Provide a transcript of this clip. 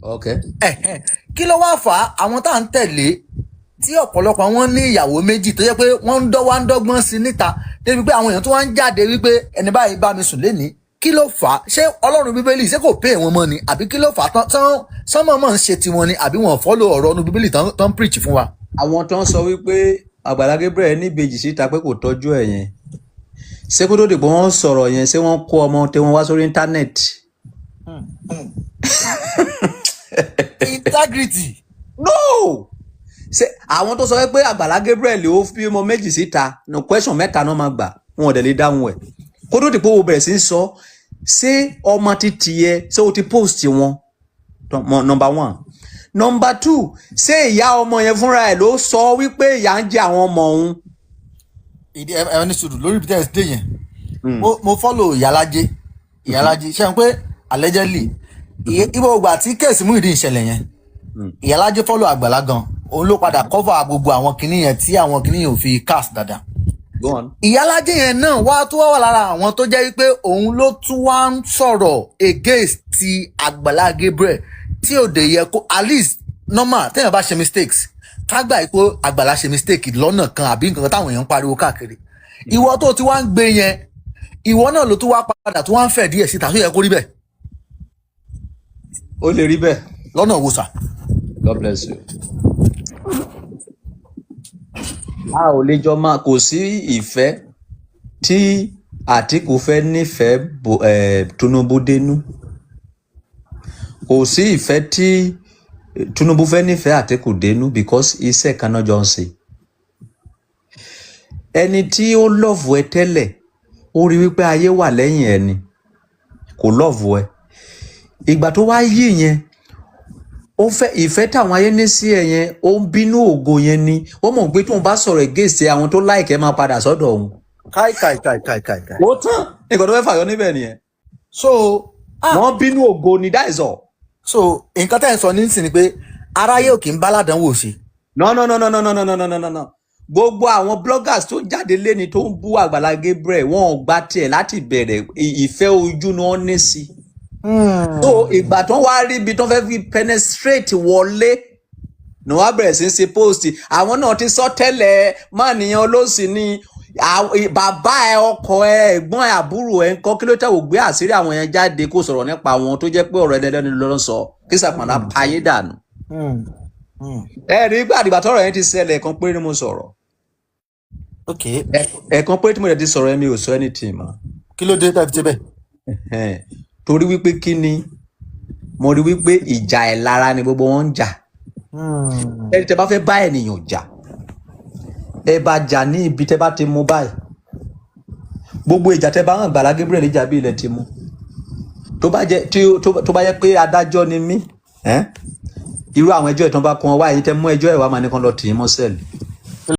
Ok. Ẹ̀hẹ́n. Kí ló wá fà á àwọn tá à ń tẹ̀lé tí ọ̀pọ̀lọpọ̀ wọn ní ìyàwó méjì, tó jẹ́ pé wọ́n ń dọ́ wá ń dọ́gbọ́n sí níta, débi pé àwọn èèyàn tó wá ń jáde wípé ẹni báyìí bá mi sùn lénìí? Kí ló fà á? Ṣé Ọlọ́run Bíbélì, ṣé kò pé wọn mọ́ ni, àbí kí ló fà á tán sánmọ̀ mọ̀ ń ṣe tiwọn ni, àbí wọn follow ọ̀rọ̀ ọ̀nù Bíbélì tán preach fún wa? Àwọn tó ń sọ wípé Àgbàlá Gabriel ní ìbejì síta, pé kò tọ́jú ẹ̀ yẹn, ṣé kó tó dìbò wọ́n sọ̀rọ̀ yẹn, ṣé wọ́n kó ọmọ tí wọ́n wá sórí íńtánẹ́ẹ̀tì? Integrity. No, ṣé àwọn tó sọ pé Àgbàlá Gabriel ó fi ọmọ méjì síta, no question mẹ́ta náà máa gbà, wọn ò dẹ̀ lè dáhùn ẹ̀. Kó tó dìbò wo bẹ̀rẹ̀ sí í sọ, ṣé ọmọ títí ẹ, ṣé o ti post wọn? Number one. Number two, ṣé ìyá ọmọ yẹn fúnra ẹ̀ ló sọ wípé ìyá ń jẹ àwọn ọmọ òun? Ìdí ẹ ní sùúrù lórí ibi tẹ́ ẹ dé yẹn. Mo follow Ìyálájé. Ìyálájé ṣe ń pé allegedly ibo ìgbà tí case Muyideen ìṣẹ̀lẹ̀ yẹn, Ìyálájé follow Àgbàlá gan. Òun ló padà cover gbogbo àwọn kinní yẹn tí àwọn kinní yẹn ò fi cast dáadáa. Go on. Ìyálájé yẹn náà wá tó wà lára àwọn tó jẹ́ wípé òun ló tún wá ń sọ̀rọ̀ against ti Àgbàlá Gabriel, tí ò dé yẹ kó at least normal. Téèyàn bá ṣe mistakes, ká gbà pé Àgbàlá ṣe mistake lọ́nà kan àbí nǹkan táwọn èèyàn ń pariwo káàkiri. Ìwọ tó ti wá ń gbé yẹn, ìwọ náà ló tún wá padà tó wá ń fẹ̀ díẹ̀ síta, tó yẹ kó rí bẹ́ẹ̀? Ó lè rí bẹ́ẹ̀. Lọ́nà wo, sà? God bless you. A ò lè jọ máa, kò sí ìfẹ́ tí Àtìkù fẹ́ nífẹ̀ẹ́ Tinubu dénú, kò sí ìfẹ́ tí Tinubu fẹ́ nífẹ̀ẹ́ Àtìkù dénú, because iṣẹ́ kan náà jọ ń ṣe. Ẹni tí ó love ẹ tẹ́lẹ̀, ó rí wípé ayé wà lẹ́yìn ẹ ni, kò love ẹ. Ìgbà tó wá yí yẹn, ó fẹ́ ìfẹ́ táwọn ayé ní sí ẹ yẹn, ó ń bínú ògo yẹn ni. Ó mọ̀ pé tóun bá sọ̀rọ̀ against ẹ, àwọn tó like ẹ máa padà sọ́dọ̀ òun. Káì káì káì káì káì káì. Ó tán, nǹkan tó fẹ́ fàyọ níbẹ̀ nìyẹn. So ah. Wọ́n bínú ògo ni, that is all. So nǹkan tẹ́ ń sọ nísìnyí ni pé aráyé ò kì í bá aládánwò ṣe? No, no, no, no, no, no, no, no, no, no, no, no. Gbogbo àwọn bloggers tó jáde léni tó ń bú Àgbàlá Gabriel, wọn ò gbà tiẹ̀ láti bẹ̀rẹ̀. Ìfẹ́ ojú ni wọ́n ní sí. So ìgbà tó wá rí ibi tó fẹ́ fi penetrate wọlé ni wọ́n á bẹ̀rẹ̀ sí í ṣe post. Àwọn náà ti sọ tẹ́lẹ̀, má nìyẹn olóòsì ni bàbá ẹ, ọkọ ẹ, ẹ̀gbọ́n ẹ, àbúrò ẹ ńkọ́? Kí ló tẹ̀ wò gbé àṣírí àwọn yẹn jáde kó sọ̀rọ̀ nípa wọn, tó jẹ́ pé ọ̀rọ̀ ẹlẹ́ni ló ń sọ kí sàpànà payé dànù? Ẹ rí gbà àdìgbà tọ́rọ̀ yẹn ti ṣẹlẹ̀, ẹ̀kan péré ni mo sọ̀rọ̀. Ẹ̀kan péré tí mo dẹ̀ ti sọ̀rọ̀ yẹn, mi ò sọ anything mọ́. Kí ló dé tẹ́ fi ṣe bẹ́ẹ̀? Ẹ̀hẹ́n. Torí wípé kí ni, mo rí wípé ìjà ẹ̀ lára ni gbogbo wọn ń jà. Ẹni tẹ́ bá fẹ́ bá ènìyàn jà, ẹ bá jà ní ibi tẹ́ bá ti mú báyìí. Gbogbo ìjà tẹ́ bá hàn Àgbàlá Gabriel jà bí ilẹ̀ ti mú, tó bá jẹ́ tí tó bá jẹ́ pé adájọ́ ni mí, ẹ́n, irú àwọn ẹjọ́ ìtàn bá kún ọ wá, ẹ̀yin tẹ́ mú ẹjọ́ ẹ̀ wá, máa ní kán lọ tì í mọ́ cell.